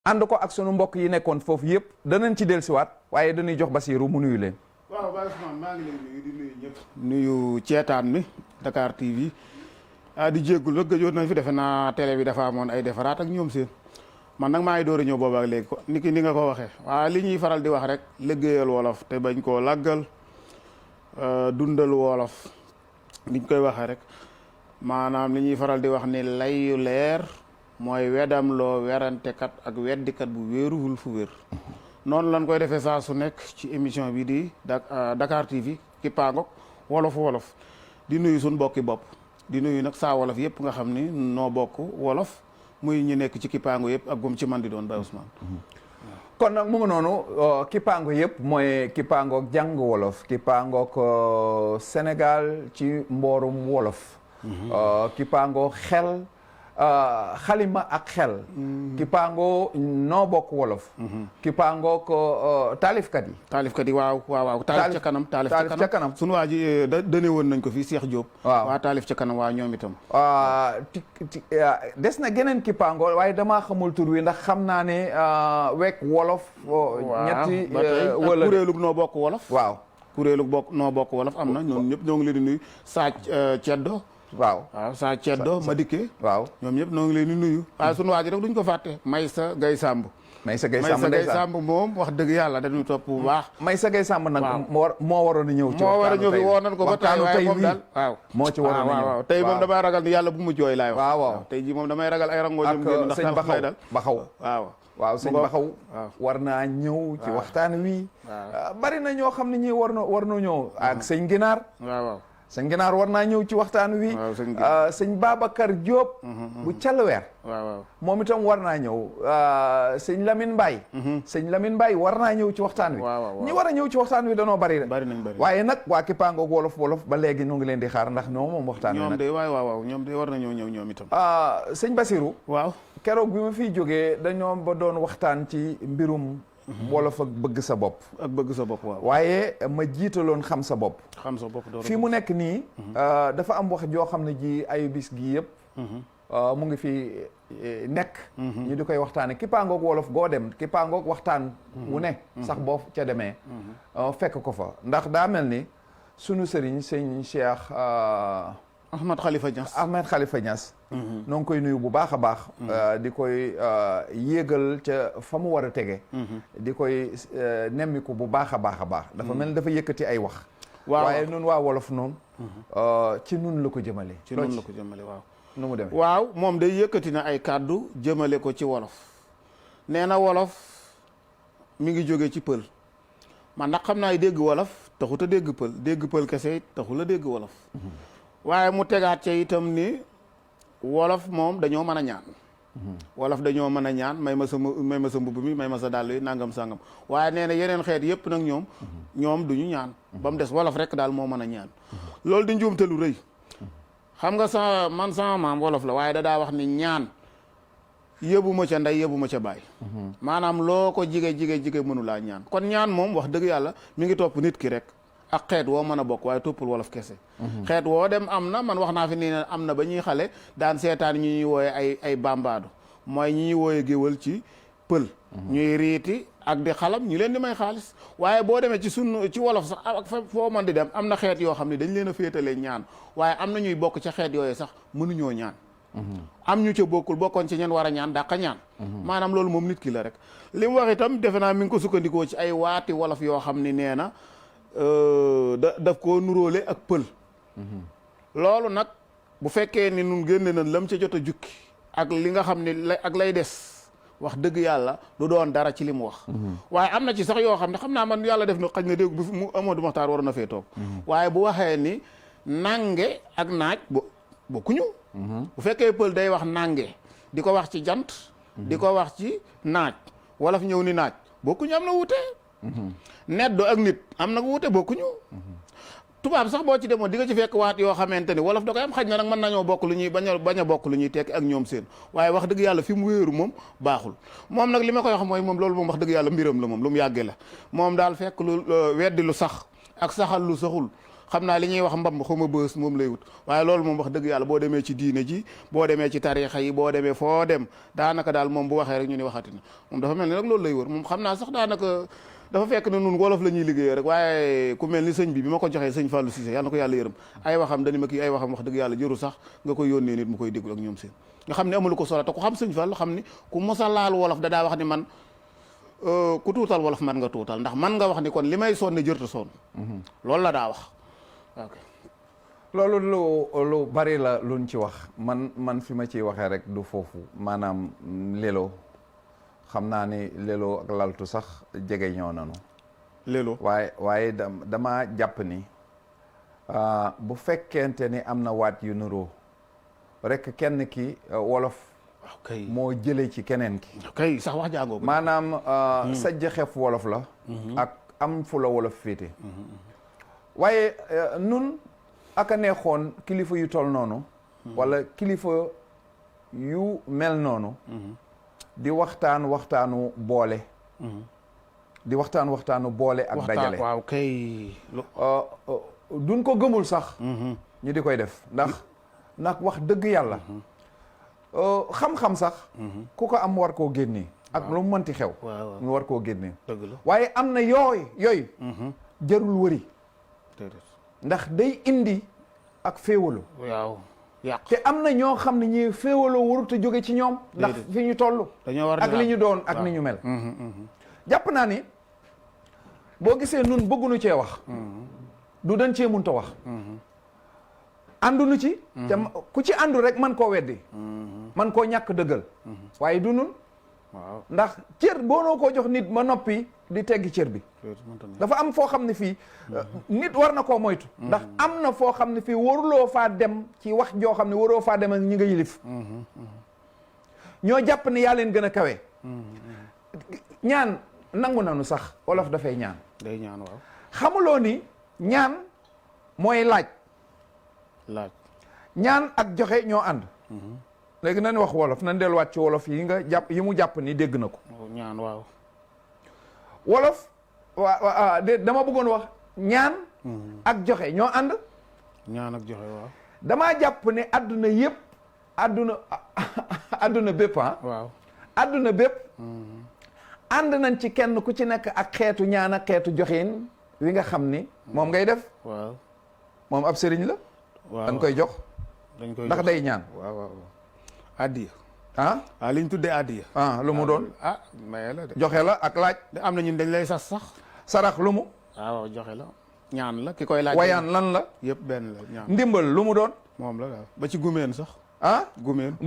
ànd ko ak sunu mbokk yi nekkoon foofu yëpp danañ ci dellusiwaat waaye dañuy jox Basirou mu nuyu leen. waaw Baye Ousmane maa ngi leen nuyu di nuyu ñëpp. nuyu ceetaan mi Dakar TV di jéggul nag gëjoon nañ fi defe naa télé bi dafa amoon ay defaraat ak ñoom seen man nag maa ngi door a ñëw boobu ak léegi ni nga ko waxee waaye li ñuy faral di wax rek liggéeyal wolof te bañ koo laggal dundal wolof niñ koy waxee rek maanaam li ñuy faral di wax ni layu leer mooy wedam loo werantekat ak weddikat bu wéeruwul fu wér noonu lañ koy defee saa su nekk ci émission bi di Dakar TV Kippaangook wolof di nuyu suñ bokki bopp di nuyu nag saa wolof yëpp nga xam ni noo bokk wolof muy ñu nekk ci Kippaango yëpp ak gum ci man di doon Baye Ousmane. kon nag mu ngi noonu Kippaango yëpp mooy Kippaangook jàng wolof Kippaangook Sénégal ci mboorum wolof. Kippaango xel xalima ak xel. Kippaango noo bokk wolof. Kippaangook taalifkat yi. taalifkat yi waaw. taalif ca kanam sunu waa ji dane woon nañ ko fii Cheikh Diop. waaw waa taalif ca kanam waa ñoom itam. des na geneen Kippaango waaye damaa xamul tur wi ndax xam naa ne wekk wolof. ñetti wala kuréelug noo bokk wolof. waaw kuréelug noo bokk wolof am na ñoom ñëpp ñoo ngi leen di nuyu Saaj Ceddo. waaw saa Ceddo ma dikkee waaw ñoom ñëpp noo ngi leen di nuyu waaye sunu waa ji rek duñ ko fàtte Maysa Gay Samb moom wax dëgg yàlla dañuy topp bu baax Maysa Gay Samb nag moo waroon a ñëw ci moo war a ñëw fi woo nañ ko ba tey waaye moom daal waaw moo ci waroon a ñëw waaw tey moom damay ragal ni yàlla bu mu jooy laay wax waaw tey ji moom damay ragal ay rangoo jëm ak sëñ Baxaw waaw sëñ Baxaw war naa ñëw ci waxtaan wi bari na ñoo xam ne ñi war na ñëw ak sëñ Ginaar waaw sëñ Ginaar war naa ñëw ci waxtaan wi sëñ Babacar Diop bu Calweer waaw moom itam war naa ñëw sëñ Lamine Mbaye sëñ Lamine Mbaye war naa ñëw ci waxtaan wi ñi war a ñëw ci waxtaan wi danoo bari waaye nag waa Kippaangook wolof ba léegi ñu ngi leen di xaar ndax ñoo moom waxtaan wi nag ñoom de waaw ñoom de war na ñëw ñoom itam sëñ Basirou waaw keroog bi ma fiy jógee dañoo ba doon waxtaan ci mbirum wolof ak bëgg sa bopp waaw waaye ma jiitaloon xam sa bopp fii mu nekk nii dafa am wax joo xam ne ji ayu bis gi yëpp mu ngi fi nekk ñu di koy waxtaane Kippaangook wolof goo dem Kippaangook waxtaan wu ne sax boo ca demee fekk ko fa ndax daa mel ni sunu sëriñ sëñ Cheikh Ahmed Khalifa Niass noo ngi koy nuyu bu baax a baax di koy yéegal ca fa mu war a tege di koy nemmiku bu baax a baax dafa mel ni dafa yëkkati ay wax waaye nun waa wolof noonu ci nun la ko jëmale waaw nu mu demee waaw moom day yëkkati na ay kàddu jëmale ko ci wolof nee na wolof mi ngi jóge ci pël man nag xam naa dégg wolof taxut a dégg pël kese taxul a dégg wolof waaye mu tegaat ca itam ni wolof moom dañoo mën a ñaan wolof dañoo mën a ñaan may ma sa mbubb mi may ma sa dàll yi nangam sangam waaye nee na yeneen xeet yëpp nag ñoom du ñu ñaan ba mu des wolof rek daal moo mën a ñaan loolu di njuumte lu rëy xam nga sama maam wolof la waaye daa wax ni ñaan yëbu ma ca ndey yëbu ma ca baay maanaam loo ko jige mënu laa ñaan kon ñaan moom wax dëgg yàlla mi ngi topp nit ki rek ak xeet woo mën a bokk waaye toppul wolof kese xeet woo dem am na man wax naa fi nii ne am na ba ñuy xale daan seetaan ñu ñuy wooye ay bambaadu mooy ñi ñuy wooye géwal ci pël ñuy riiti ak di xalam ñu leen di may xaalis waaye boo demee ci wolof sax ak foo man di dem am na xeet yoo xam ne dañ leen a féetalee ñaan waaye am na ñuy bokk ca xeet yooyu sax mënuñoo ñaan am ñu ca bokkoon ci ñen war a ñaan dàqa ñaan maanaam loolu moom nit ki la rek li mu wax itam defe naa mi ngi ko sukkandikoo ci ay waati wolof yoo xam ni nee na daf koo nuróole ak pël loolu nag bu fekkee ni nun génne na lam ca jot a jukki ak li nga xam ne ak lay des wax dëgg yàlla du doon dara ci li mu wax waaye am na ci sax yoo xam ne xam naa man yàlla def na xañ na dégg bi mu Amadou Maxtaar waroon na fee toog waaye bu waxee ni nange ak naaj bokkuñu bu fekkee pël day wax nange di ko wax ci jant di ko wax ci naaj wolof ñëw ni naaj bokkuñu am na wuute neddo ak nit am na wuute bokkuñu tubaab sax boo ci demoon di nga ci fekk waat yoo xamante ni wolof da koy am xaj na nag mën nañoo bokk lu ñuy bañ a bokk lu ñuy tekki ak ñoom seen waaye wax dëgg yàlla fi mu wéeru moom baaxul moom nag li ma koy wax mooy moom loolu moom wax dëgg yàlla mbiram la moom lu mu yàggee la moom daal fekk lu weddi lu sax ak saxal lu saxul xam naa li ñuy wax mbamb xaw ma bës moom lay wut waaye loolu moom wax dëgg yàlla boo demee ci diine ji boo demee ci tariixa yi boo demee foo dem daanaka daal moom bu waxee rek ñu ni waxati na moom dafa mel ni rek loolu lay wër moom xam naa sax daanaka dafa fekk ne nun wolof la ñuy liggéeyee rek waaye ku mel ni sëñ bi ma ko joxee sëñ Fallou Cissé yàlla na ko yàlla yërëm ay waxam dañu ma kii ay waxam wax dëgg yàlla jëru sax nga koy yónnee nit mu koy déglu ak ñoom seen nga xam ne amulu ko solo te ku xam sëñ Fallou xam ni ku mosa laal wolof da daa wax ni man ku tuutal wolof man nga tuutal ndax man nga wax ni kon li may sonne jërta sonn loolu la daa wax ok loolu lu bari la luñ ci wax man fi ma ciy waxee rek du foofu maanaam lélo xam naa ni lélo ak laltu sax jege ñoo nanu lélo waaye dama jàpp ni bu fekkente ni am na waat yu nuroo rek kenn ki wolof kay moo jëlee ci keneen ki kay sax wax jàngoo maanaam sajj xef wolof la ak am fu la wolof féete waaye nun aka neexoon kilifa yu tol noonu wala kilifa yu mel noonu di waxtaanu boole di waxtaanu boole ak dajale waaw kay duñ ko gëmul sax ñu di koy def ndax wax dëgg yàlla xam-xam sax ku ko am war koo génnee ak lu mu mënti xew ñu war koo génnee dëgg la waaye am na yooyu jarul wëri ndax day indi ak féewalu waaw yàq te am na ñoo xam ne ñi féewaloo warut a jóge ci ñoom ndax fi ñu toll ak li ñu doon ak ni ñu mel jàpp naa ni boo gisee nun bëgguñu cee wax du dañ cee munta wax ànduñu ci te ku ci àndu rek man koo weddi man koo ñàkk dëggal waaye du nun waaw ndax cër boo noo koo jox nit ma noppi di teggi cër bi dafa am foo xam ne fii nit war na koo moytu ndax am na foo xam ne fii waruloo faa dem ci wax joo xam ne waroo faa dem ak ñi nga yilif ñoo jàpp ne yaa leen gën a kawe ñaan nangu nanu sax wolof dafay ñaan day ñaan waaw xamuloo ni ñaan mooy laaj ñaan ak joxe ñoo ànd léegi nañ wax wolof nañ delluwaat ci wolof yi nga jàpp yi mu jàpp ni dégg na ko ñaan waaw wolof waa dama bëggoon wax ñaan ak joxe ñoo ànd ñaan ak joxe waaw damaa jàpp ne adduna yëpp adduna bépp waaw adduna bépp ànd nañ ci kenn ku ci nekk ak xeetu ñaan ak xeetu joxin wi nga xam ni moom ngay def waaw moom ab sëriñ la dañ koy jox ndax day ñaan waaw addiya liñ tuddee addiya lu mu doon maye la de joxe la ak laaj am na ñun dañ lay sas sax sarax lu mu waaw joxe la ñaan la ki koy laaj wayaan lan la yëpp benn la ñaan ndimbal lu mu doon moom la waaw ba ci gumeen sax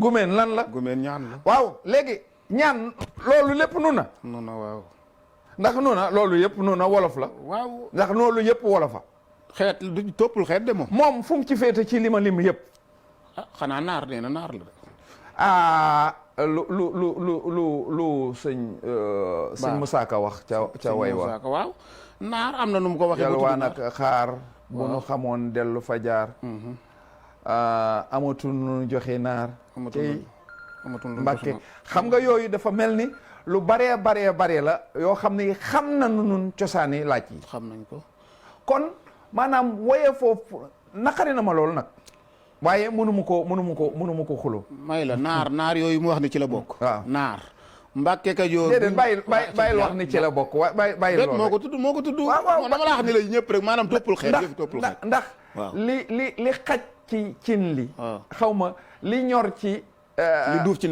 gumeen lan la gumeen ñaan la waaw léegi ñaan loolu lépp nu na waaw ndax nu na loolu yëpp nu na wolof la waaw ndax loolu yëpp wolofa xeet du toppul xeet de moom fu mu ci féete ci lima lim yëpp xanaa naar nee na naar la de lu sëñ Musaa Ka wax ca way wa waaw naar am na nu mu ko waxee yalwaan ak xaar bu nu xamoon dellu fajaar amatul nu joxe naar tey Mbàkke xam nga yooyu dafa mel ni lu baree la yoo xam ne xam na nun cosaani laaj yi xam nañ ko kon maanaam woye foofu naqari na ma loolu nag waaye mënu ma ko xulo may la naar yooyu mu wax ni ci la bokk waaw naar Mbàkke Kajoor déedéet bàyyil wax ni ci la bokk waaye bàyyil loolu moo ko tudd waaw dama la wax ni la ñëpp rek maanaam toppul xeet yëpp toppul xeet ndax li xaj ci cin li xaw ma li ñor ci li duuf ci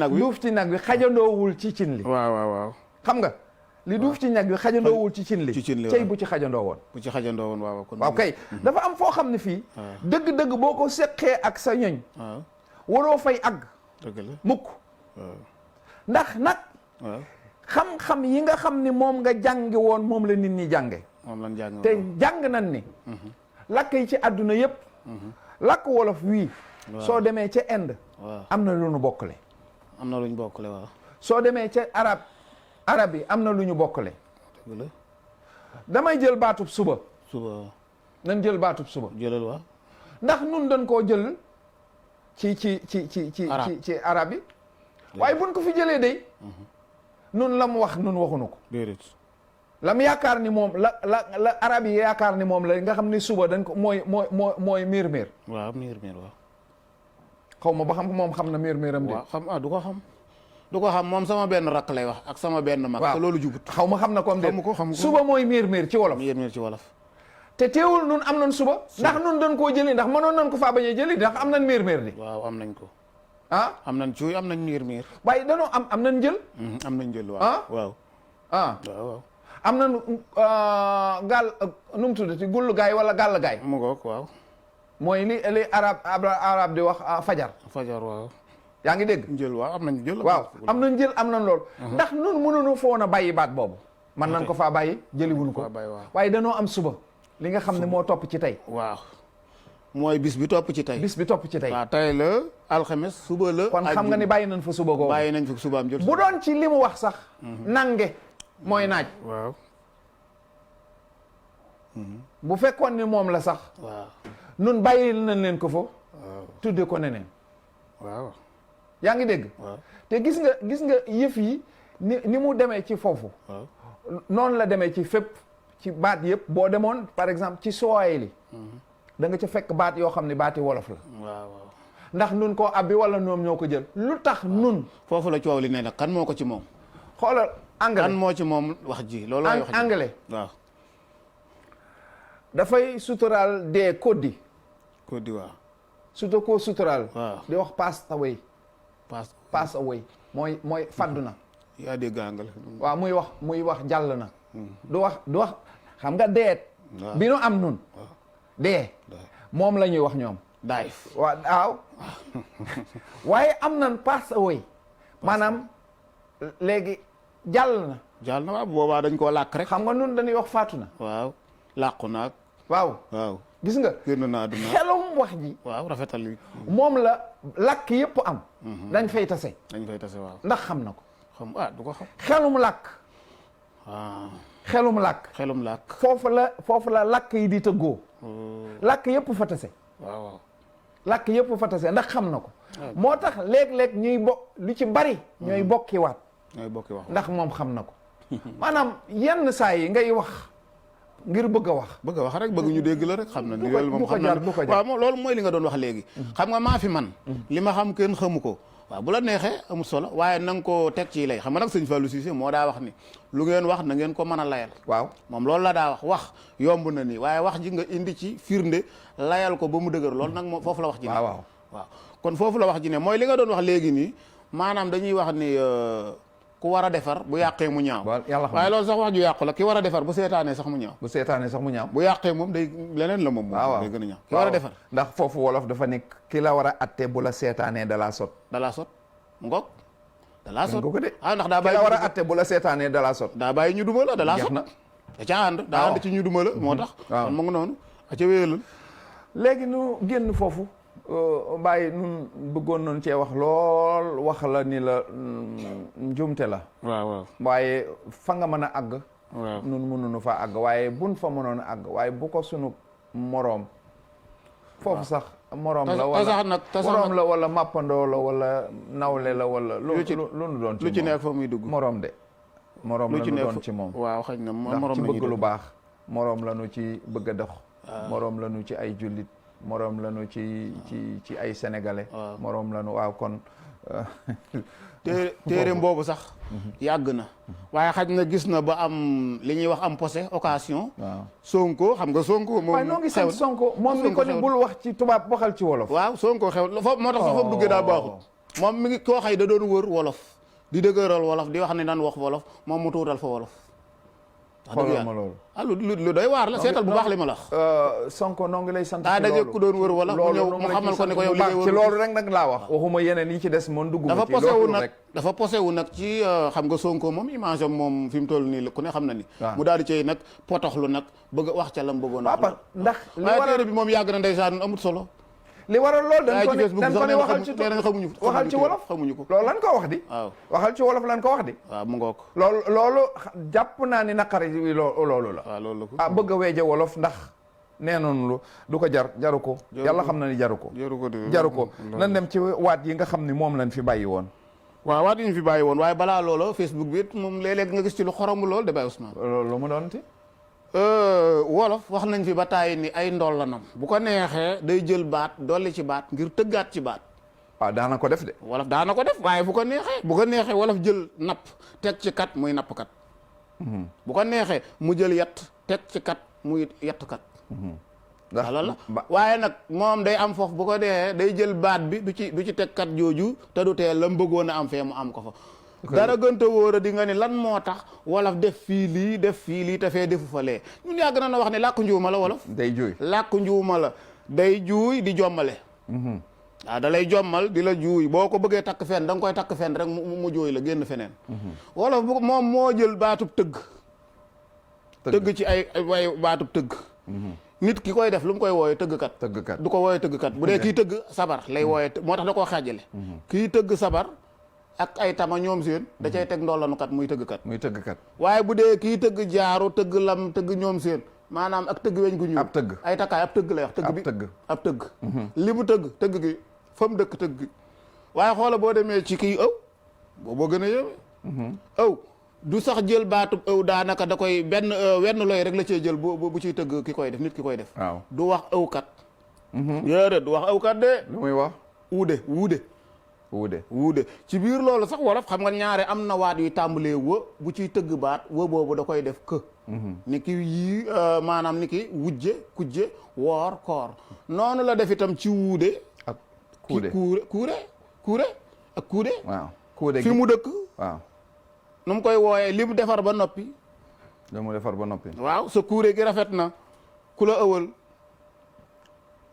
nag wi xajandoowul ci cin li waaw xam nga li duuf ci nag wi xajandoowul ci cin li cey bu ci xajandoo woon waaw kay dafa am foo xam ne fii dëgg-dëgg boo ko seqee ak sa ñoñ waroo fay àgg dëgg la mukk ndax nag xam-xam yi nga xam ni moom nga jàngi woon moom la nit ñi jànge te jàng nañ ni lakk yi ci àdduna yépp lakk wolof wii soo demee ca Inde am na lu ñu bokkale waaw soo demee ca arab yi am na lu ñu bokkale damay jël baatub suba nan jël baatub suba jëlal waaw ndax nun dañ koo jël ci arab yi waaye buñ ko fi jëlee day nun la mu wax nun waxunu ko déedéet lam yaakaar ni moom la arab yi yaakaar ni moom la nga xam ni suba dañ ko mooy miir waaw miir waaw xaw ma ba xam moom xam na miir-miiram de waaw xam du ko xam moom sama benn rakk lay wax ak sama benn mag te loolu jubut xaw ma xam na comme de xam ko suba mooy miir ci wolof miir ci wolof te teewul nun am nañ suba ndax nun dañ koo jëli ndax mënoon nañ ko faa bañee jëli ndax am nañ miir di waaw am nañ ko am nañ cuuy am nañ miir waaye danoo am nañ jël am nañ jël waaw waaw waaw am nañ gaal nu mu tuddati gullu gaay wala gàll gaay mu ngoog waaw mooy li arab di wax fajar waaw yaa ngi dégg jël waaw am nañ jël waaw am nañ jël am nañ lool ndax nun mënuñu foon a bàyyi baat boobu man nañ ko faa bàyyi jëliwuñu ko waaye danoo am suba li nga xam ne moo topp ci tey waaw mooy bis bi topp ci tey waaw tey la alxames suba la kon xam nga ni bàyyi nañ fa suba googu bàyyi nañ fa subaam jël bu doon ci li mu wax sax nange mooy naaj waaw bu fekkoon ni moom la sax waaw nun bàyyi nañ leen ko fa tudde ko neneen waaw yaa ngi dégg te gis nga yëf yi ni mu demee ci foofu noonu la demee ci fépp ci baat yëpp boo demoon par exemple ci Swahili da nga ca fekk baat yoo xam ne baati wolof la waaw ndax nun koo abbi wala ñoom ñoo ko jël lu tax nun foofu la coow li ne nag kan moo ko ci moom xoolal anglais kan moo ci moom wax ji loolu wax ji anglais waaw dafay suturaal dee koddi waaw surtout koo suturaal di wax pass away mooy faddu na yaa dégg anglais waaw muy wax jàll na du wax xam nga deet bi nu am nun dee moom la ñuy wax ñoom daayif waaw waaye am nan pass away maanaam léegi jàll na waaw boobaa dañ koo làkk rek xam nga nun dañuy wax faatu na waaw làqu naag waaw gis nga génn naa duna xelum wax ji waaw rafetal yi moom la làkk yëpp am dañ fay tase waaw ndax xam na ko du ko xam xelum làkk xelum làkk foofu la làkk yi di tëggoo làkk yëpp fa tase waaw làkk yëpp fa tase ndax xam na ko moo tax léeg-léeg ñuy lu ci bari ñooy bokki wax ndax moom xam na ko maanaam yenn saa yi ngay wax ngir bëgg a wax rek bëgg ñu dégg la rek xam na ni loolu moom xam na waaw loolu mooy li nga doon wax léegi xam nga maa fi man li ma xam kenn xamu ko waaw bu la neexee amul solo waaye na nga ko teg ci lay xam nga nag sëñ Fallou Cissé moo daa wax ni lu ngeen wax na ngeen ko mën a layal waaw moom loolu la daa wax yomb na nii waaye wax ji nga indi ci firnde layal ko ba mu dëgër loolu nag moom foofu la wax ji ne waaw kon foofu la wax ji ne mooy li nga doon wax léegi nii maanaam dañuy wax ni ku war a defar bu yàqee mu ñaaw waaye loolu sax wax ju yàqu la ki war a defar bu seetaanee sax mu ñaaw bu yàqee moom day leneen la moom day gën a ñaaw ki war a defar ndax foofu wolof dafa nekk ki la war a atte bu la seetaanee dalaa sot mu ngoog dalaa sot ko de ndax daa bàyyi ki la war a atte bu la seetaanee dalaa sot daa bàyyi ñu duma la dalaa sot da ca ànd daa ànd ci ñu duma la moo tax kon mu ngi noonu a ca wéyalal léegi nu génn foofu bàyyi nun bëggoon noonu cee wax lool wax la ni la njumte la waaw waaye fa nga mën a àgg nun mënuñu fa àgg waaye buñ fa mënoon a àgg waaye bu ko sunu moroom foofu sax moroom la wala màppandoo la wala nawle la wala lu nu doon ci lu ci nekk fa muy dugg moroom la nu doon ci moom waaw xëy na ndax ci bëgg lu baax moroom la nu ci bëgg a dox moroom la nu ci ay jullit moroom lañu ci ay sénégalais moroom lañu waaw kon téere boobu sax yàgg na waaye xaj na gis na ba am li ñuy wax am posé occasion Sonko xam nga Sonko moom waaye noo ngi sant Sonko moom mi ko ni bul wax ci tubaab waxal ci wolof waaw Sonko xew foofu moo tax foofu duggee daa baaxul moom mi ngi koo xëy da doon wër wolof di dëgëral wolof di wax ne nan wax wolof moom mu tuutal fa wolof xoolal ma loolu lu doy waar la seetal bu baax li ma la wax Sonko noo ngi lay sant daa daje ku doon wër wala mu ñëw mu xamal ko ne ko yow li ngay wër ci loolu rek nag laa wax waxuma yeneen yi ci des moom dugg dafa posé wu nag ci xam nga Sonko moom image am moom fi mu toll nii ku ne xam na ni mu daal di cay nag potoxlu nag bëgg a wax ca lam bëggoon a wax ndax waaye téere bi moom yàgg na ndeysaan amut solo li waral loolu dañ ko ne waxal ci wolof xamuñu ko loolu lan ko wax di waaw waxal ci wolof lan ko wax di waaw mu ngoog loolu jàpp naa ni naqari loolu la waaw loolu ah bëgg a weeje wolof ndax nee noonu du ko jaru ko yàlla xam na ni jaru ko nan dem ci waat yi nga xam ni moom lañ fi bàyyi woon waaw waat yi ñu fi bàyyi woon waaye balaa loola Facebook bi it moom léeg-léeg nga gis ci lu xoromu lool de Baye Ousmane. lu mu doon ti wolof wax nañ fi ba tàyyi ni ay ndollanam bu ko neexee day jël baat dolli ci baat ngir tëggaat ci baat. waaw daana ko def de. wolof daana ko def waaye bu ko neexee wolof jël napp teg ci kat muy nappkat. bu ko neexee mu jël yett teg ci kat muy yettkat. ndax la waaye nag moom day am foofu bu ko dee day jël baat bi du ci teg kat jooju te du tee la mu bëggoon a am fee mu am ko fa. dara gënta wóor a di nga ni lan moo tax wolof def fii lii te fee defu fa lee ñun yàgg na wax ne làkku njuuma la wolof. day juuy làkku njuuma la day juuy di jommale. waaw da lay jommal di la juuy boo ko bëggee takk fenn da nga koy takk fenn rek mu jooy la génn feneen. wolof moom moo jël baatub tëgg. tëgg ci ay way baatub tëgg. nit ki koy def lu mu koy wooyee tëggkat. du ko wooyee tëggkat bu dee kii tëgg sabar lay wooyee moo tax da koo xaajale. kii tëgg sabar ak ay tama ñoom seen da cay teg ndollanukat muy tëggkat. waaye bu dee kii tëgg jaaru tëgg lam tëgg ñoom seen maanaam ak tëgg weñ gu ñuul. ab tëgg ay takkaay ab tëgg lay wax. tëgg bi ab tëgg. li mu tëgg gi fa mu dëkk tëgg gi waaye xoola boo demee ci kii ëw booboo gën a yéeme. ëw du sax jël baatub ëw daanaka da koy wenn looy rek la cee jël bu ciy tëgg ki koy def nit ki koy def. waaw du wax ëwkat. yéedéet du wax ëwkat de. lu muy wax. wuude ci biir loolu sax wolof xam nga ñaare am na waat yuy tàmbalee wë bu ciy tëgg baat wë boobu da koy def kë. ni ki yii maanaam ni ki wujje kujje woor koor noonu la def itam ci wuude. ak kuude kuure ak kuude. waaw kuude fi mu dëkk. waaw. nu mu koy wooyee li mu defar ba noppi. waaw sa kuure gi rafet na ku la ëwal.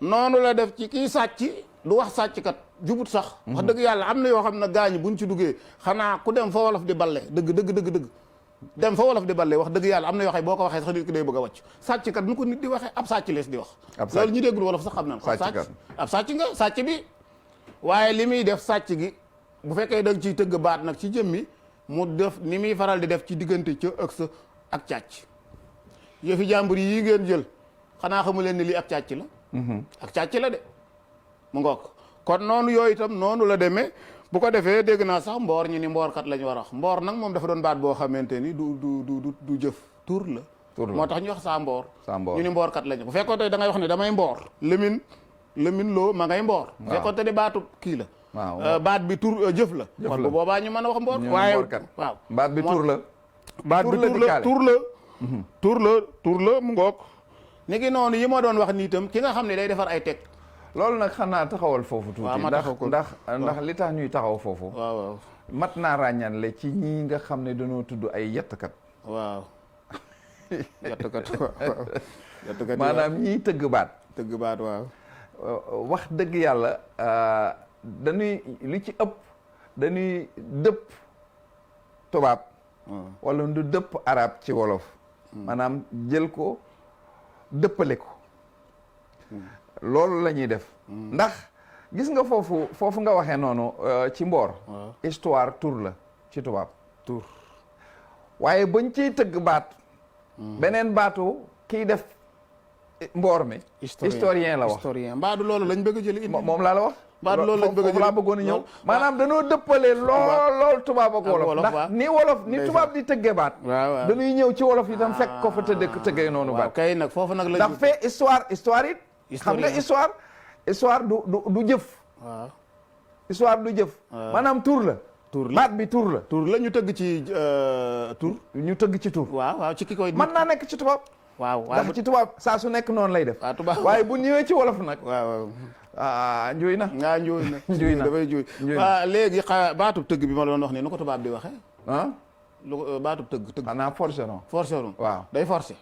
noonu la def ci kii sàcc du wax sàcckat jubut sax. wax dëgg yàlla am na yoo xam ne gaañu buñ ci duggee xanaa ku dem fa wolof di balle dëgg. dem fa wolof di balle wax dëgg yàlla am na yoo xam boo ko waxee sax nit ki day bëgg a wàcc sàcckat nu ko nit di waxee ab sàcc lees di wax. loolu ñu déggul wolof sax xam nañ ko. ab sàcc nga sàcc bi. waaye li muy def sàcc gi bu fekkee da nga ciy tëgg baat nag ci jëmmi mu def ni muy faral di def ci diggante ca ëg sa ak càcc yëfi jàmbur yi ngeen jël xanaa xamu leen ni lii ak càcc la. ak càcc la de mu ngoog kon noonu yooyu itam noonu la demee bu ko defee dégg naa sax mboor ñu ni mboorkat la ñu war a wax mboor nag moom dafa doon baat boo xamante ni du jëf tur la. moo tax ñu wax saa mboor. ñu ni mboorkat lañu bu fekkoon tey da ngay wax ne damay mboor. Lamine loo ma ngay mboor. bu fekkoon te di baatu kii la. baat bi tur jëf la. kon bu boobaa ñu mën a wax mboor. waaye waaw baat bi tur la. baat bi tur la mu ngoog. ni ki noonu yi ma doon wax nii itam ki nga xam ne day defar ay teg. loolu nag xanaa taxawal foofu tuuti. ndax li tax ñuy taxaw foofu. waaw mat naa ràññanle ci ñii nga xam ne dañoo tudd ay yettkat. waaw yettkat maanaam ñii tëgg baat. waaw. wax dëgg yàlla dañuy li ci ëpp dañuy dëpp tubaab. wala du dëpp arab ci wolof. maanaam jël ko dëppale ko. loolu la ñuy def. ndax gis nga foofu nga waxee noonu ci mboor. histoire tur la ci tubaab. tur waaye bañ ciy tëgg baat. beneen baatu kiy def mboor mi. historien la wax mbaadu loolu lañ bëgg a jëli. moom laa la wax. mbaadu loolu lañ bëgg a jëli laa bëggoon a ñëw. maanaam dañoo dëppale lool tubaab ak wolof. ndax ni tubaab di tëggee baat. dañuy ñëw ci wolof itam fekk ko fa tëggee noonu baat. kay nag foofu nag la. ndax fee histoire it. xam nga histoire du jëf. waaw histoire du jëf. maanaam tur la. baat bi tur la. tur la ñu tëgg ci tur. ñu tëgg ci tur. waaw ci ki koy. mën naa nekk ci tubaab. waaw ndax ci tubaab saa su nekk noonu lay def. waaye bu ñëwee ci wolof nag. waaw. njuuy na. njuuy na dafay juuy. waaw léegi baatub tëgg bi ma la doon wax nii nu ko tubaab di waxee. baatub tëgg. xanaa forceron. waaw day forcé.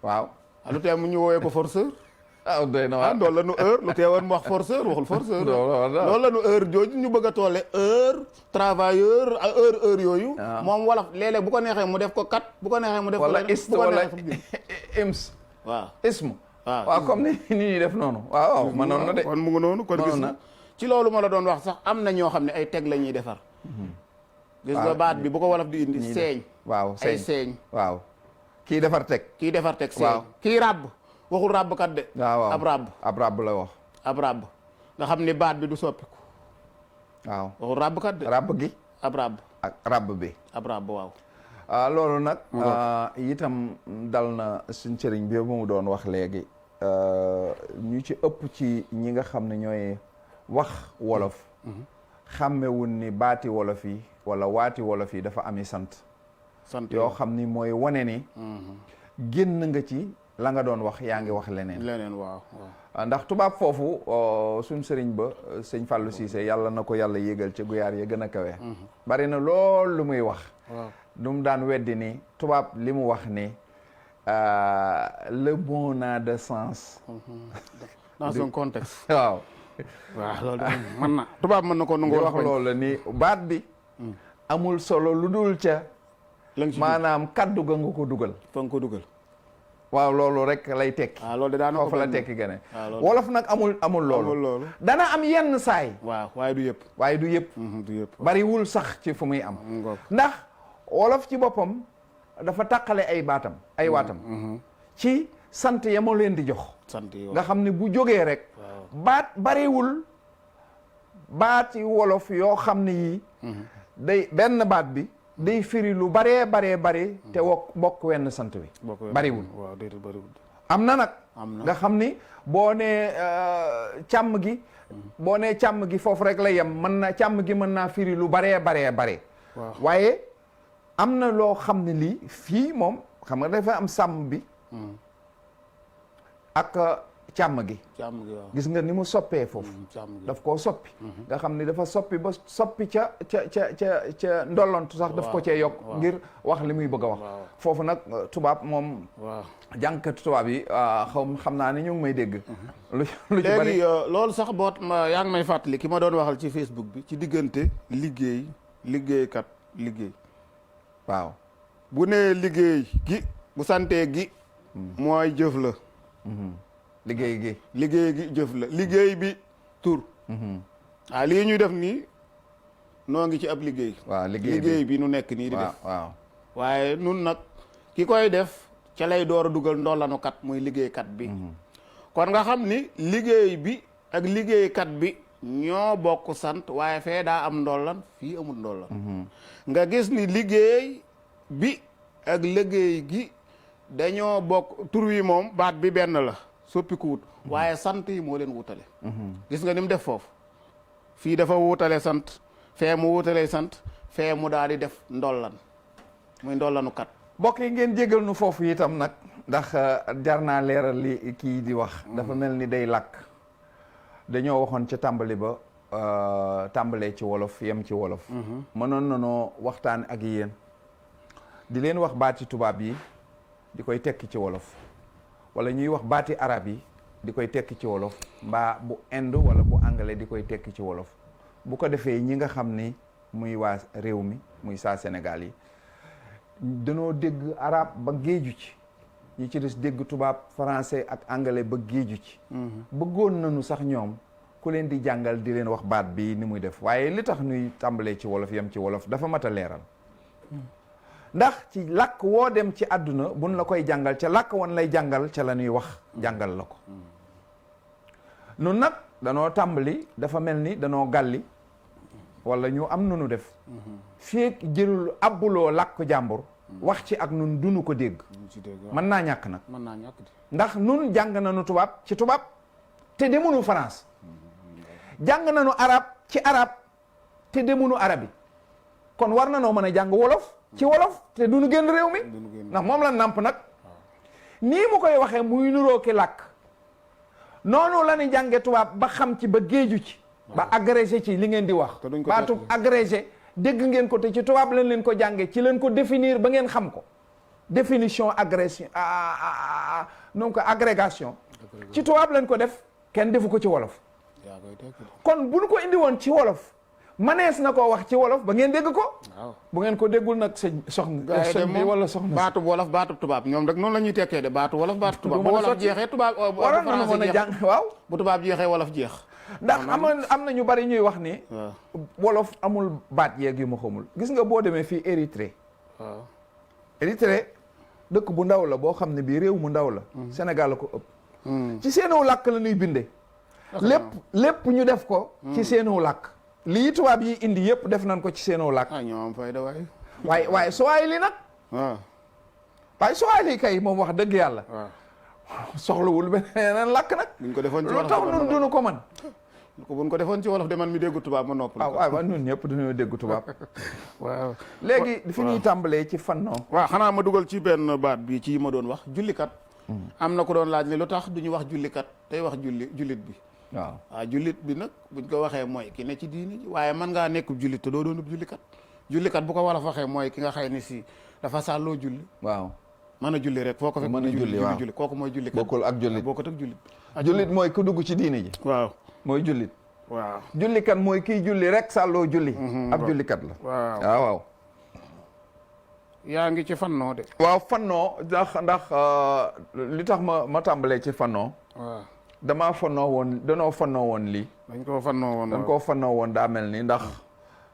waaw. lu tee mu ñu woowee ko forceur. doy na waaw loolu la nu heure lu teewoon mu wax forceur waxul forceur. loolu la nu heure jooju ñu bëgg a toole heure travailleur heure yooyu. moom wolof léeg-léeg bu ko neexee mu def ko kat bu ko neexee mu def ko. wala ims. waaw ism. waaw comme ni ñuy def noonu. waaw ma noonu de. kon mu ngi noonu kon gis na ci loolu ma la doon wax sax am na ñoo xam ne ay teg la ñuy defar. gis nga baat bi bu ko wolof di indi. seeñ. waaw ay seeñ. waaw kii defar teg. seeñ. kii ràbb. waxul ràbb kat de. waaw ab ràbb la wax. ab ràbb nga xam ni baat bi du soppiku. waaw waxul ràbb kat de. ràbb gi. ab ràbb ak ràbb bi. ab ràbb waaw. loolu nag itam dal na suñ sëriñ bi mu doon wax léegi ñu ci ëpp ci ñi nga xam ne ñooy wax wolof xàmmewul ni baati wolof yi wala waati wolof yi dafa ami sant yoo xam ni mooy wane ni génn nga ci la nga doon wax yaa ngi wax leneen waaw ndax tubaab foofu suñ sëriñ ba sëñ Fallou Cissé yàlla na ko yàlla yéegal ci guyaar ya gën a kawe bari na lool lu muy wax du mu daan weddi ni tubaab li mu wax ni le bon n'a de sens dans son contexte waaw loolu mën na tubaab mën na ko nangu wax loolu ni baat bi amul solo lu dul ca maanaam kaddu ga nga ko dugal fa nga ko dugal waaw loolu rek lay tekki loolu daan foofu la tekki gane wolof nag amul loolu dana am yenn saay waaye du yëpp du yëpp bariwul sax ci fu muy am ndax wolof ci boppam dafa tàqale ay baatam ay waatam ci sant ya ma leen di jox nga xam ne bu jógee rek baat bariwul baati wolof yoo xam ne yii day benn baat bi day firi lu baree te bokk wenn sant wi bariwul am na nag nga xam ni boo nee càmm gi foofu rek la yem càmm gi mën naa firi lu baree waaye am na loo xam ne lii fii moom xam nga dafa am sàmm bi ak càmm gi gis nga ni mu soppee foofu daf koo soppi nga xam ni dafa soppi ba soppi ca ndollantu sax daf ko cee yokk ngir wax li muy bëgg a wax foofu nag tubaab moom jànkatu tubaab yi xam naa ni ñu ngi may dégg lu ci bari loolu sax boot yaa ngi may fàttali ki ma doon waxal ci Facebook bi ci diggante liggéeykat waaw bu nee liggéey gi bu santee gi mooy jëf la liggéey gi jëf la liggéey bi tur lii ñuy def nii noo ngi ci ab liggéey waaw liggéey bi nu nekk nii di def waaw waaye nun nag ki koy def ca lay door a dugal ndollanukat muy liggéeykat bi kon nga xam ni liggéey bi ak liggéeykat bi ñoo bokk sant waaye fee daa am ndollan fii amul ndollan nga gis ni liggéey bi ak liggéey gi dañoo bokk tur wi moom baat bi benn la soppiku wut waaye sant yi moo leen wutale gis nga ni mu def foofu fii dafa wutale sant fee mu wutale sant fee mu daal di def ndollan muy ndollanu kat mbokk yi ngeen jégal nu foofu itam nag ndax jar naa leeral li kii di wax dafa mel ni day làkk dañoo waxoon ca tàmbali ba tàmbalee ci wolof yem ci wolof mënoon nanoo waxtaan ak yéen di leen wax baati tubaab yi di koy tekki ci wolof wala ñuy wax baati arab yi di koy tekki ci wolof mbaa bu Inde wala bu anglais di koy tekki ci wolof bu ko defee ñi nga xam ni muy waa réew mi muy saa Sénégal yi danoo dégg arab ba géeju ci ñi ci des dégg tubaab français ak anglais ba géeju ci bëggoon nañu sax ñoom ku leen di jàngal di leen wax baat bi ni muy def waaye li tax nuy tàmbalee ci wolof yem ci wolof dafa mat a leeral ndax ci làkk woo dem ci àdduna buñ la koy jàngal ca làkk woon lay jàngal ca la ñuy wax jàngal la ko nun nag danoo tàmbali dafa mel ni danoo gàlli wala ñu am nunu def fii jëlul abbuloo làkk jàmbur wax ci ak nun dunu ko dégg mën naa ñàkk nag ndax nun jàng nañu tubaab ci tubaab te demunu France jàng nañu arab ci arab te demunu arabi kon war na noo mën a jàng wolof ci wolof te duñu génn réew mi ndax moom la nàmp nag nii mu koy waxee muy nuroo ki làkk noonu la ñu jànge tubaab ba xam ci ba géeju ci ba agrégé ci li ngeen di wax baatu agrégé dégg ngeen ko te ci tubaab lañ leen ko jànge ci leen ko définir ba ngeen xam ko définition agression donc agrégation ci tubaab lañ ko def kenn defu ko ci wolof kon bu ñu ko indi woon ci wolof manees na koo wax ci wolof ba ngeen dégg ko bu ngeen ko déggul nag sëñ bi wala soxna baatu wolof baatu tubaab ñoom rek noonu la ñuy tekkee de baatu wolof baatu tubaab bu wolof jeexee tubaab waroon na mën a jàng waaw bu tubaab jeexee wolof jeex ndax am na ñu bari ñuy wax ni wolof amul baat yeeg yu ma xamul gis nga boo demee fii Érythrée Érythrée dëkk bu ndaw la boo xam ne bii réew mu ndaw la Sénégal la ko ëpp ci seenu làkk la ñuy binde lépp ñu def ko ci seenu làkk lii tubaab yi indi yëpp def nañ ko ci seenoo làkk. ñoom fay da waay. waaye Swahili nag. waaw. waaye Swahili kay moom wax dëgg yàlla. waaw. soxlawul beneen làkk nag. buñ ko defoon ci lu tax nun duñu ko man buñ ko defoon ci wolof de man mi déggu tubaab ma nopp. waaw ñun ñëpp dañoo dégg tubaab. waaw. léegi fi ñuy tàmbalee ci fannoo. waaw xanaa ma dugal ci benn baat bi ci ma doon wax jullikat. am na ko doon laaj ne lu tax duñu wax jullikat tey wax jullit bi. waaw jullit bi nag buñ ko waxee mooy ki ne ci diini ji waaye mën ngaa nekk jullit te doo doonub jullikat. jullikat bu ko wolof waxee mooy ki nga xëy ni si dafa sàlloo julli. waaw. mën a julli rek foo ko fekk. mën a julli waaw kooku mooy jullikat. bokkul ak jullit bokkut ak jullit. jullit mooy ku dugg ci diini ji. waaw mooy jullit. waaw jullikat mooy kiy julli rek sàlloo julli. ab jullikat la. waaw. yaa ngi ci fannoo de. waaw fannoo ndax li tax ma tàmbalee ci fannoo. waaw danoo fannoo woon lii. dañ koo fannoo woon daa mel ni ndax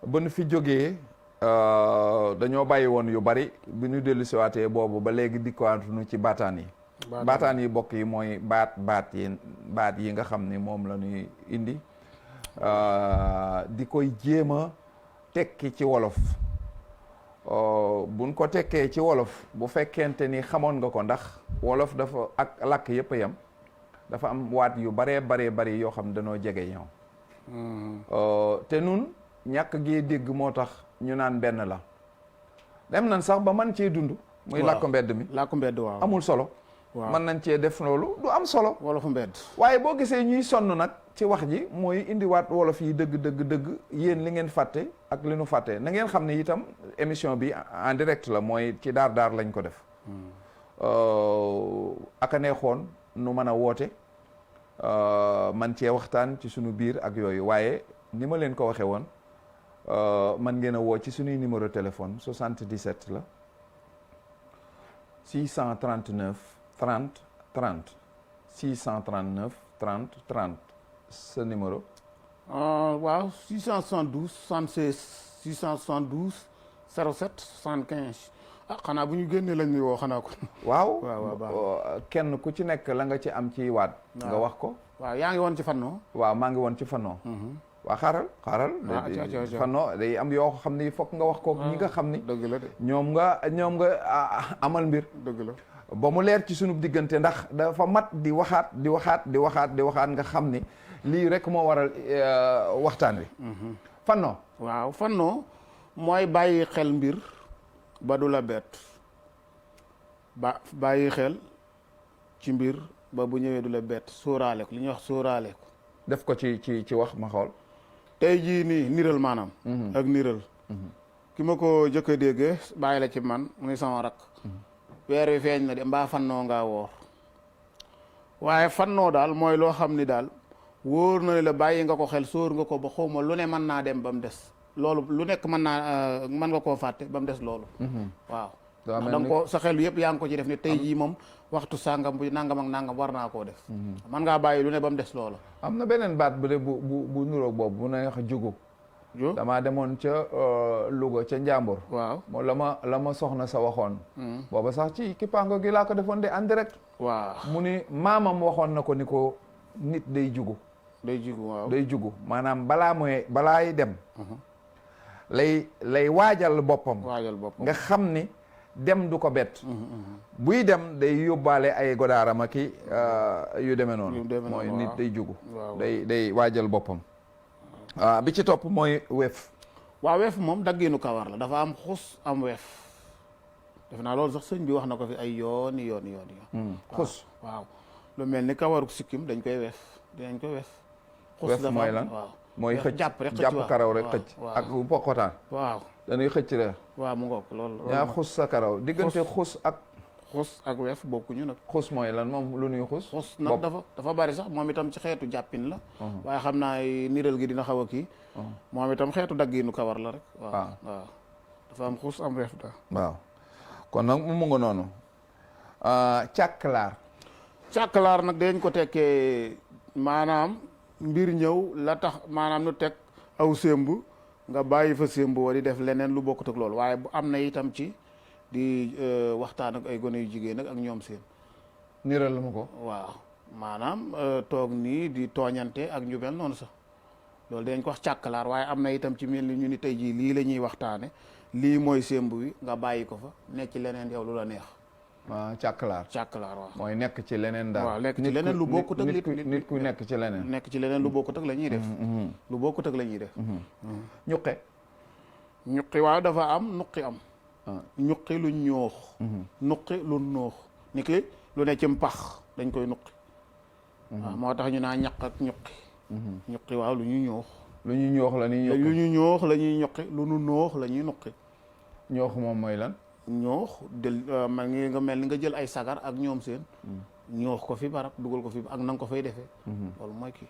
ba nu fi jógee dañoo bàyyi woon yu bari bi ñu dellu siwaatee boobu ba léegi dikkaatuñu ci baataan yi. baataan yi bokk yi mooy baat yi nga xam ni moom la ñuy indi di koy jéem a tekki ci wolof. buñ ko tekkee ci wolof bu fekkente ni xamoon nga ko ndax wolof dafa ak làkk yëpp yam dafa am waat yu baree bari yoo xam ne dañoo jege ñëw. te nun ñàkk gi dégg moo tax ñu naan benn la dem nañ sax ba man cee dund. muy làkk mbedd mi. làkk mbedd waaw amul solo. waaw mën nañ cee def loolu du am solo. wolofu mbedd. waaye boo gisee ñuy sonn nag ci wax ji mooy indiwaat wolof yi dëgg yéen li ngeen fàtte ak li nu fàtte na ngeen xam ne itam émission bi en direct la mooy ci daar lañ ko def. aka neexoon nu mën a woote man cee waxtaan ci sunu biir ak yooyu waaye ni ma leen ko waxee woon man ngeen a woo ci sunuy numéro téléphone 77 la 639 30 30 639 30 30 sa numéro. waaw 672 76 672 07 75 xanaa bu ñu génnee lañ ñuy woo xanaa ko. waaw kenn ku ci nekk la nga ci am ci waat. nga wax ko. waaw yaa ngi woon ci fannoo. waaw maa ngi woon ci fannoo. waa xaaral. fannoo day am yoo xam ni fokk nga wax ko ñi nga xam ni. dëgg la de ñoom nga amal mbir. dëgg la. ba mu leer ci sunu diggante ndax dafa mat di waxaat nga xam ni lii rek moo waral waxtaan wi. fannoo. waaw fannoo mooy bàyyi xel mbir ba du la bett bàyyi xel ci mbir ba bu ñëwee du la bett sóoraale ko li ñuy wax sóoraale ko. def ko ci wax ma xool. tey jii nii niral maanaam. ak niral. ki ma ko jëkk a déggee bàyyi la ci man mu ni sama rak. weer wi feeñ na de mbaa fannoo ngaa woor waaye fannoo daal mooy loo xam ni daal wóor na la bàyyi nga ko xel sóor nga ko ba xawma lu ne mën naa dem ba mu des loolu lu nekk mën nga koo fàtte ba mu des loolu. waaw da nga ko sa xel yëpp yaa ngi ko ci def ne tey jii moom waxtu sàngam bu nangam ak nangam war naa koo def. mën ngaa bàyyi lu ne ba mu des loolu. am na beneen baat bu de bu nuroog boobu bu ne wax jugu. damaa demoon ca Louga ca Njàmbur. waaw moo la ma soxna sa waxoon. booba sax ci kippaango gi laa ko defoon de en direct. waaw mu ni maamam waxoon na ko ni ko nit day jugu. day jugu waaw day jugu maanaam balaay dem. lay waajal boppam. nga xam ni dem du ko bett. buy dem day yóbbaale ay godaaram ak yu demee noonu. mooy nit day jugu. day waajal boppam. bi ci topp mooy weef. waaw weef moom dagginu kawar la dafa am xus am weef def naa loolu sax sëñ bi wax na ko fi ay yooni xus waaw lu mel ni kawaru sikkim dañ koy weef dinañ koy weef. xus weef mooy lan waaw mooy xëcc jàpp karaw rek xëcc. ak bu pokkotaan. waaw dañuy xëcc rek. waaw mu ngoog loolu. yaa xus sa karaw diggante xus ak weef bokkuñu nag. xus mooy lan moom lu nuy xus. xus nag dafa bari sax moom itam ci xeetu jàppin la. waaye xam naa niral gi dina xaw a kii. moom itam xeetu dagginu kawar la rek. waaw dafa am xus am weef da waaw kon nag mu nga noonu. càkkalaar. càkkalaar nag dañ ko tekkee maanaam mbir ñëw la tax maanaam nu teg aw sémb nga bàyyi fa sémb wa di def leneen lu bokkut ak loolu waaye bu am na itam ci. di waxtaan ak ay gone yu jigéen ak ñoom seen. niral ma ko. waaw maanaam toog nii di tooñante ak ñu mel noonu sax. loolu dañ ko wax càkkalaar waaye am na itam ci mel ni ñu ni tey jii lii la ñuy waxtaane lii mooy sémb wi nga bàyyi ko fa nekk ci leneen yow lu la neex. waaw càkkalaar waaw. mooy nekk ci leneen daal. waaw nekk ci leneen lu bokkut ak nit ku nekk ci leneen. nekk ci leneen lu bokkut ak la ñuy def. lu bokkut ak la ñuy def. ñuqi waaw dafa am nuqi am. ñuqi lu ñoox. nuqi lu noox. ni ki lu ne ci mpax dañ koy nuqi. waaw moo tax ñu naa ñaq ak ñuqi. ñuqi waaw lu ñu ñoox. lu ñu ñoox la ñuy ñuqi lu ñu ñoox la ñuy ñuqi lu nu noox la ñuy nuqi. ñoox moom mooy lan. ñoox del ma ngi nga mel ni nga jël ay sagar ak ñoom seen. ñoox ko fi barab dugal ko fi ak na nga ko fay defee. loolu mooy kii.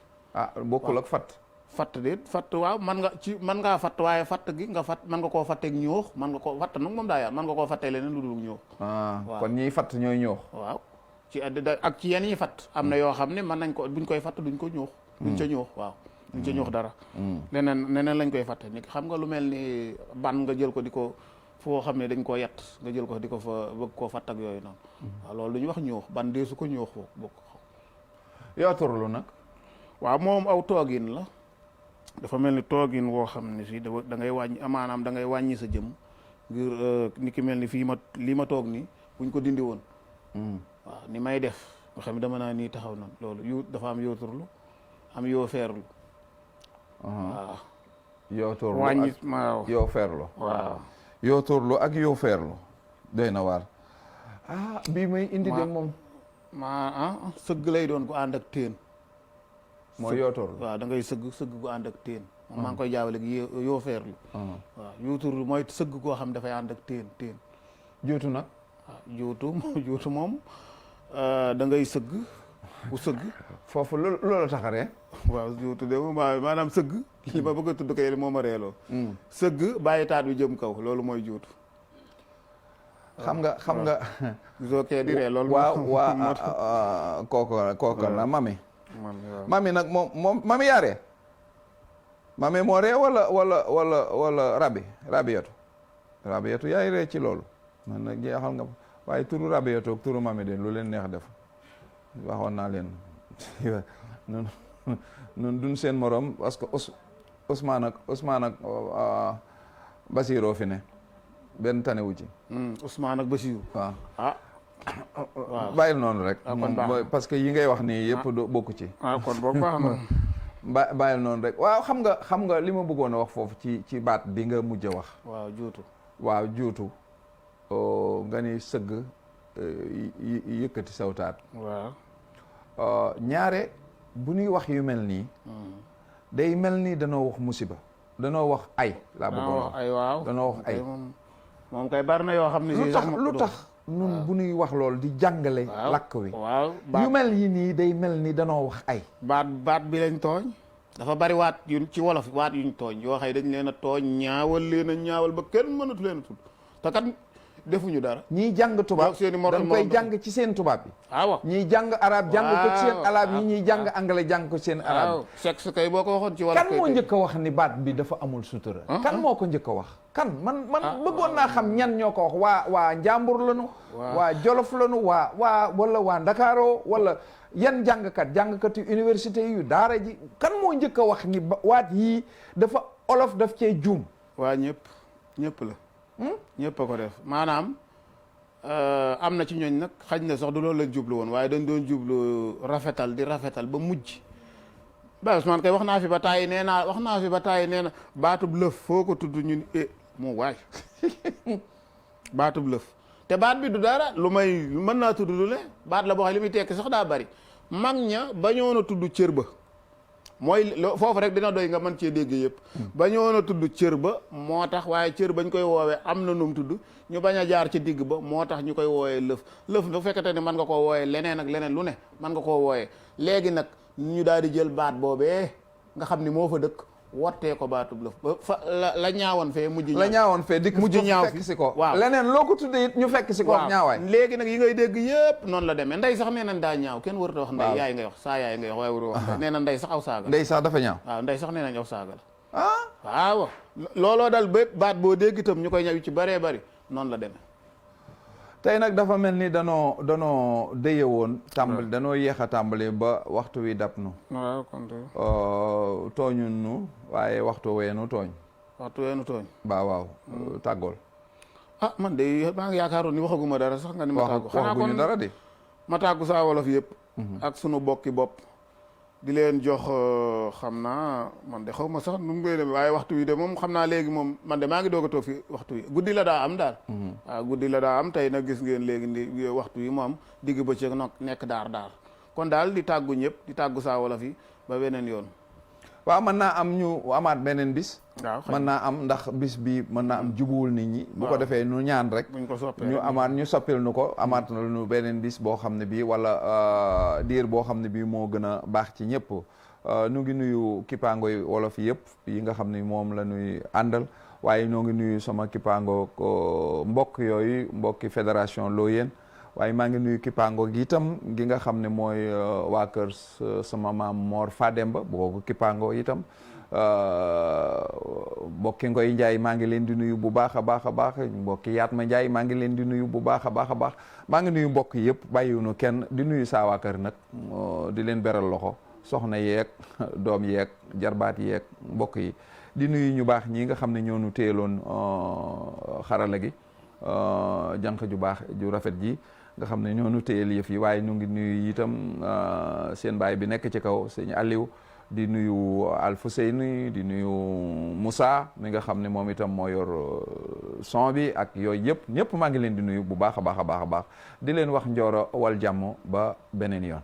bokkul ak fatt. fatt déet fatt waaw man ngaa fatt waaye fatt gi nga fatt man nga koo fatteeg ñoox man nga koo fatt nag moom daa yaar man nga koo fattee leneen lu dul ñoox. waaw kon ñiy fatt ñooy ñoox. waaw ci ak ci yenn ñi fatt am na yoo xam ne mën nañ ko buñ koy fatt duñ ko ñoox. duñ ca ñoox waaw. duñ ca ñoox dara. leneen lañ koy fatte ni xam nga lu mel ni ban nga jël ko di ko foo xam ne dañ koo yett nga jël ko di ko fa bëgg koo fatt ak yooyu noonu. waaw loolu lu ñuy wax ñoox ban dee su ko ñoox foofu bokk. yoo turlu nag. waaw moom aw toogin la. dafa mel ni toogin woo xam ne si da ngay wàññi maanaam da ngay wàññi sa jëm ngir ni ki mel ni fii lii ma toog nii buñ ko dindi woon. waaw ni may def nga xam ne dama naa nii taxaw na loolu dafa am yoo turlu am yoo feerlu. waaw. yoo turlu wàññi ak waaw yoo feerlu. waaw. yoo turlu ak yoo feerlu. doy na waar. bii may indi de moom. sëgg lay doon gu ànd ak teen. mooy yoo turlu. waaw da ngay sëgg gu ànd ak teen. moom maa ngi koy jaawale gi yoo feerlu. waaw yoo turlu mooy sëgg goo xam dafay ànd ak teen. juutu nag. waaw juutu moom da ngay sëgg bu sëgg. foofu loolu taxaree. waaw juutu de maanaam sëgg. li ma bëgg a tudd kay moo ma reeloo. sëgg bàyyi taat bi jëm kaw loolu mooy juutu. xam nga. gisoo kee di ree loolu. waa kooku na mami nag moom mami yaa ree. mami moo ree wala rabiyatu yaay ree ci loolu. man nag jeexal nga waaye turu rabiyatu ak turu mami de lu leen neex def waxoon naa leen nun duñ seen morom parce que Ousmane ak Basiroo fi ne benn tane wu ci. Ousmane ak Basirou. waaw waaw bàyyil noonu rek. kon parce que yi ngay wax nii yëpp bokku ci. kon boog baax na. bàyyil noonu rek waaw xam nga li ma bëggoon a wax foofu ci baat bi nga mujj a wax. waaw juutu. nga ni sëgg yëkkati sawtaat. waaw. ñaare bu ñuy wax yu mel nii. day mel ni danoo wax musiba. danoo wax ay. laa bëggoon wax ay waaw danoo wax ay. moom kay bari na yoo xam ne. lu tax nun bu ñuy wax loolu di jàngale. lakk wi waaw yu mel yi nii day mel ni danoo wax ay. baat bi lañ tooñ. dafa bari waat yu ci wolof waat yuñ tooñ yoo xam ne dañ leen a tooñ ñaawal leen a ñaawal ba kenn mënatu leen a tudd te kat defuñu dara. ñiy jàng tubaab dañ koy jàng ci seen tubaab bi. waaw ñiy jàng arab jàng ko ci seen arab yi ñuy jàng anglais jàng ko ci seen arab yi. sexe kay boo ko waxoon ci wolof. kan moo njëkk a wax ni baat bi dafa amul sutura. kan moo ko njëkk a wax. kan man bëggoon naa xam ñan ñoo ko wax waa Njàmbur lañu. waa Jolof lañu wala waa Ndakaaro wala yan jàngkati université yu daara ji kan moo njëkk a wax ni waat yii dafa olof daf cee juum. waa ñëpp la. ñëpp a ko def maanaam am na ci ñooñ nag xaj na sax du loolu lañ jublu woon waaye dañ doon jublu rafetal ba mujj ba Ousmane kay wax naa fi ba tàyyi nee na baatub lëf foo ko tudd ñun mu waay baatub lëf te baat bi du dara lu may mën naa tudd lu ne baat la boo xam li muy tekki sax daa bari mag ña bañoon a tudd cër ba mooy foofu rek dina doy nga mën cee dégg yëpp bañoon a tudd cër ba moo tax waaye cër bañ koy woowee am na num tudd ñu bañ a jaar ci digg ba moo tax ñu koy woowee lëf bu fekkete ni mën nga koo wooyee leneen ak leneen lu ne mën nga koo wooyee léegi nag ñu daal di jël baat boobee nga xam ni moo fa dëkk wottee ko baatub lëf ba fa la ñaawoon fee dikk mujj ñaaw fekk si ko waaw leneen loo ko tuddee it ñu fekk si ko ñaawaay léegi nag yi ngay dégg yëpp noonu la demee ndey sax nee nañ daa ñaaw kenn warut a wax ndey yaay ngay wax saa yaay ngay wax waaye warut a wax nee na ndey sax aw saaga ndey sax dafa ñaaw waaw ndey sax nee nañ aw saaga la waaw looloo dal bépp baat boo dégg itam ñu koy ñaw ci bëree bëri noonu la demee tey nag dafa mel ni danoo déye woon tàmbali danoo yéex a tàmbali ba waxtu wi dab nu waaw kon tooñun nu waaye waxtu weenu tooñ waaw tàggool man de maa ngi yaakaaroon ni waxaguma dara sax nga ni ma tàggu waxaguñu dara de ma tàggu saa wolof yëpp ak sunu bokki bopp di leen jox xam naa man de xaw ma sax nu mu koy demee waaye waxtu wi de moom xam naa léegi moom man de maa ngi doog a toog fi waxtu wi guddi la daa am daal waaw guddi la daa am tey nag gis ngeen léegi ni waxtu wi moom digg bëccëg nag nekk daar kon daal di tàggu ñëpp di tàggu saa wolof yi ba beneen yoon waaw mën naa am ñu amaat beneen bis waaw mën naa am ndax bis bi mën naa am jubuwul nit ñi bu ko defee nu ñaan rek buñ ko soppee ñu amaat ñu soppil nu ko amaat na nu beneen bis boo xam ne bii wala diir boo xam ne bii moo gën a baax ci ñëpp nu ngi nuyu kippaangoy wolof yëpp yi nga xam ne moom la ñuy àndal waaye ñoo ngi nuyu sama kippaango mbokk yooyu mbokki fédération Loyenne waaye maa ngi nuyu kippaango gi itam gi nga xam ne mooy waa kër sama maam Mor Fademba boobu kippaango itam mbokki Ngoy Njaay maa ngi leen di nuyu bu baax a baax a baax mbokki Yaatma Njaay maa ngi leen di nuyu bu baax a baax a baax maa ngi nuyu mbokk yëpp bàyyiwunu kenn di nuyu saa waa kër nag di leen beral loxo soxna yeeg doom yeeg jarbaat yeeg mbokk yi di nuyu ñu baax ñi nga xam ne ñoo nu téyeloon xarala gi jànq ju baax ju rafet ji nga xam ne ñoo nu téyel yëf yi waaye ñu ngi nuyu itam seen baay bi nekk ci kaw sëñ Aliou di nuyu Alfousseyni di nuyu Moussa mi nga xam ne moom itam moo yor son bi ak yooyu yëpp ñëpp maa ngi leen di nuyu bu baax a baax a baax a baax di leen wax njooro wal jàmm ba beneen yoon